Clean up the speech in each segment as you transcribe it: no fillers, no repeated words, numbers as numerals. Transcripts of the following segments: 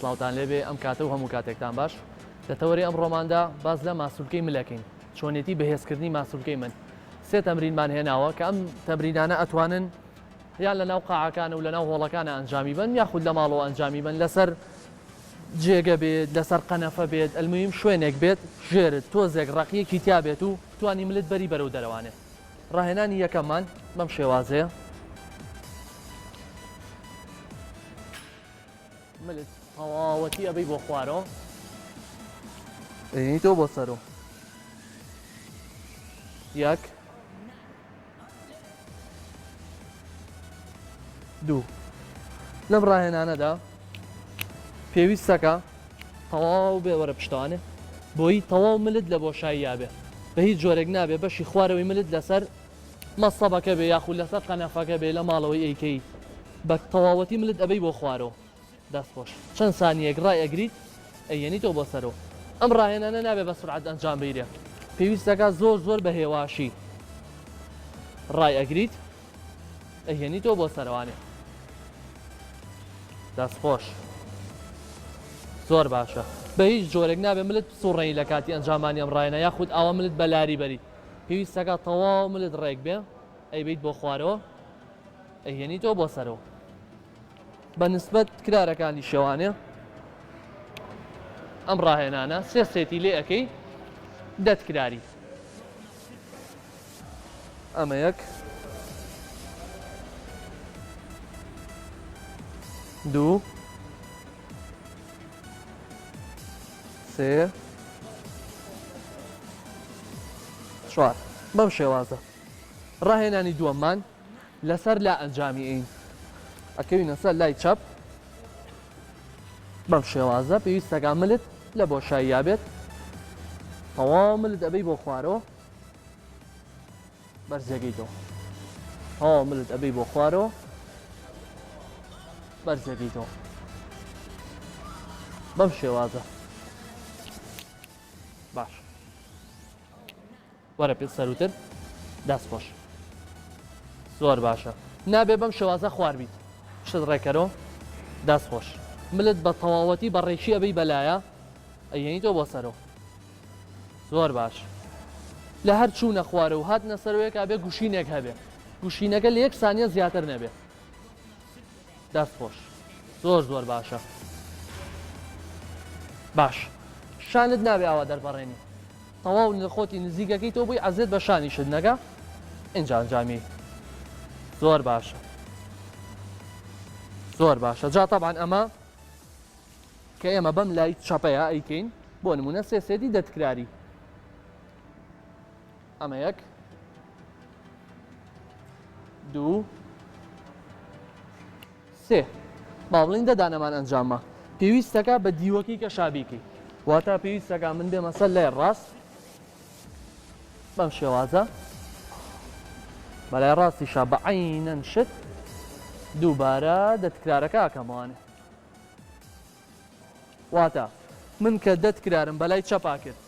سڵاوتان لێبێ ئەم کاتە و هەموو کاتێکتان باش. لە تەوەرەی ئەمڕۆماندا باس لە ماسولکەی مل ئەکەین، چۆنێتی بەهێزکردنی ماسولکەی مل. سێ تەمرینمان هێناوە کە ئەم تەمرینانە ئەتوانن یان لە ناو قاعەکان و لە ناو هۆڵەکانە ئەنجامی بەن یاخود لە ماڵەوە ئەنجامی بەن لەسەر جێگە بێت لەسەر قەنەفە بێت ئەلموهیم شوێنێک بێت ژێرت تۆزێک ڕەقیەکی تیا بێت و بتوانی ملت بەری بەرەو دەرەوانێ. ڕاهێنانی یەکەممان بەم شێوازەیە. ملت تەواوەتی ئەبەی بۆ خوارەوە ئەیەنیتەوە بۆ سەرۆ یەک دوو لەم ڕاهێنانەدا پێویستەکە تەواو بێ وەرە پشتوانێ بۆی تەواو ملت لە بۆشاییا بێ بە هیچ جۆرێک نابێ بەشی خوارەوەی ملت لەسەر مەسەبەکە بێ یاخود لەسەر قەنەفەکە بێ لە ماڵەوەی ئەیکەی بە تەواوەتی ملت ئەبەی بۆ خوارەوە. دەست خۆش. چەند سانیەک ڕای ئەگریت ئەیەنیتەوە بۆ سەرەوە. ئەم ڕاهێنانە نابێ بە سورعەت ئەنجام بیرێ پێویستەکا زۆر زۆر بە هێواشی ڕای ئەگریت ئەیەنیتەوە بۆ سەرەوانێ. دەست خۆش. زۆر باشە. بە هیچ جۆرێک نابێ ملت بسوڕێنی لە کاتی ئەنجامانی ئەم ڕاهێنا یاخود ئاوا ملت بە لاری بەریت. پێویستەکا تەواو ملت ڕێک بێ ئەیبەیت بۆ خوارەوە ئەیهێنیتەوە بۆ سەرەوە. بە نسبەت کرارەکانی شەوانێ ئەم ڕاهێنانە سێ سێتی لێ ئەکەی دەت کراری ئەمە یەک دوو سێ چوار بەم شێوازە ڕاهێنانی دووەممان لەسەر لا ئەنجامی ئەین ئەکەوینە سەر لای چەپ بەم شێوازە پێویستەکە ملت لە بۆشاییا بێت تەواو ملت ئەبەی بۆ خوارەوە بەرزەکەیتەوە تەواو ملت ئەبەی بۆ خوارەوە بەرزەکەیتەوە بەم شێوازە باش وەرە پێ سەروتر دەست خۆش. زۆر باشە نابێ بەم شێوازە خوار بیت شت ڕێکەرۆ دەست خۆش ملت بە تەواوەتی بە ڕێکی ئەبەی بەلایە ئەیەنیتەوە بۆ سەرۆ زۆر باش لە هەر چوونە خوارە و هاتنە سەرۆیەکا بێ گوشینێک هەبێ گوشینەکە لە یەک سانیە زیاتر نەبێ دەست خۆش زۆر زۆر باشە باش شانت نابێ ئاوا دەرپەڕێنی تەواو لە خۆتی نزیکەکەی تۆ بووی عەزێت بە شانیشت نەگا ئینجا ئەنجامی زۆر باشە زۆر باشە جا تەبان ئەمە کە ئێمە بەم لای چەپەیە ئەیکەین بۆ نمونە سێ سێتی دەتکراری ئەمە یەک دوو سێ با بڵێین دە دانەمان ئەنجامما پێویستەکا بە دیوەکەی کەشا بیکەی واتا پێویستەکا من بێمە سەر لای ڕاست بەم شێوازە بەلای ڕاستیشا بە عینەن شت دووبارە دەتکرارەکە ئەکەمەوانێ واتە من کە دە تکرارم بەلای چەپا کرد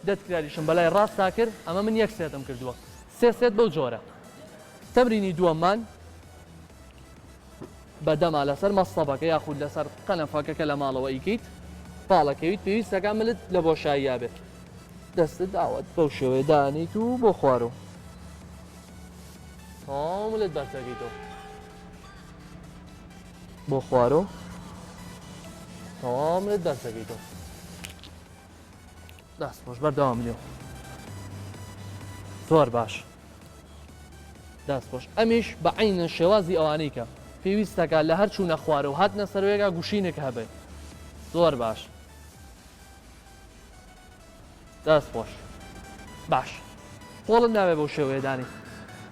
دە تکراریشم بەلای ڕاستا کرد ئەمە من یەک سێتم کردووە سێ سێت بەو جۆرە تەمرینی دووەممان بە دەما لەسەر مەسەبەکە یاخود لەسەر قەنەفەکە کە لە ماڵەوە ئیکەیت پاڵەکەویت پێویستەکە ملت لە بۆشاییا بێت دەستت ئاوات بەو شێوەیە دانیت و بۆ خوارەوە تەواو ملت بەرزەکەیتەوە بۆ خوارۆ تەواو منت دەرسەکەیتەوە دەست خۆش بەردەوام لێو زۆر باش دەست خۆش ئەمیش بە عینە شێوازی ئەوانەی کە پێویستەکە لە هەر چوونە خوارە و هاتنە سەروێکا گوشینێک هەبێت زۆر باش دەست خۆش باش قۆڵت نابێ بەو شێوەیە دانی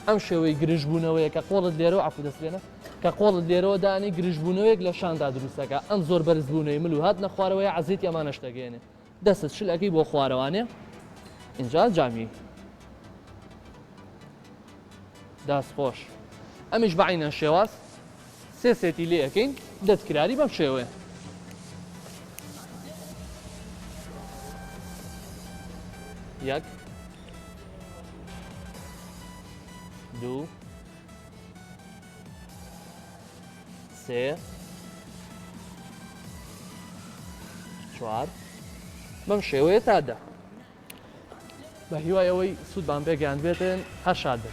ئەم شێوەی گرژبوونەوەیە کە قۆڵت لێرەوە عەفو دەست لێنە کە قۆڵت لێرەوە دانی گرژبوونەوەیەک لە شاندا دروستەکە ئەم زۆر بەرزبوونەوەی مل و هاتنە خوارەوەی عەزێتی ئەمانەش دەگەیەنێ دەستت شل ئەکەی بۆ خوارەوانێ ئینجا جامی دەست خۆش ئەمیش بە عینەن شێواز سێ سێتی لێ ئەکەین دەتکراری بەم شێوەیە. یەک دوو سێ. چوار بەم شێوەیە تا دە. بە هیوای ئەوەی سوودمان پێگەیاندبێتن هەر شاد بن.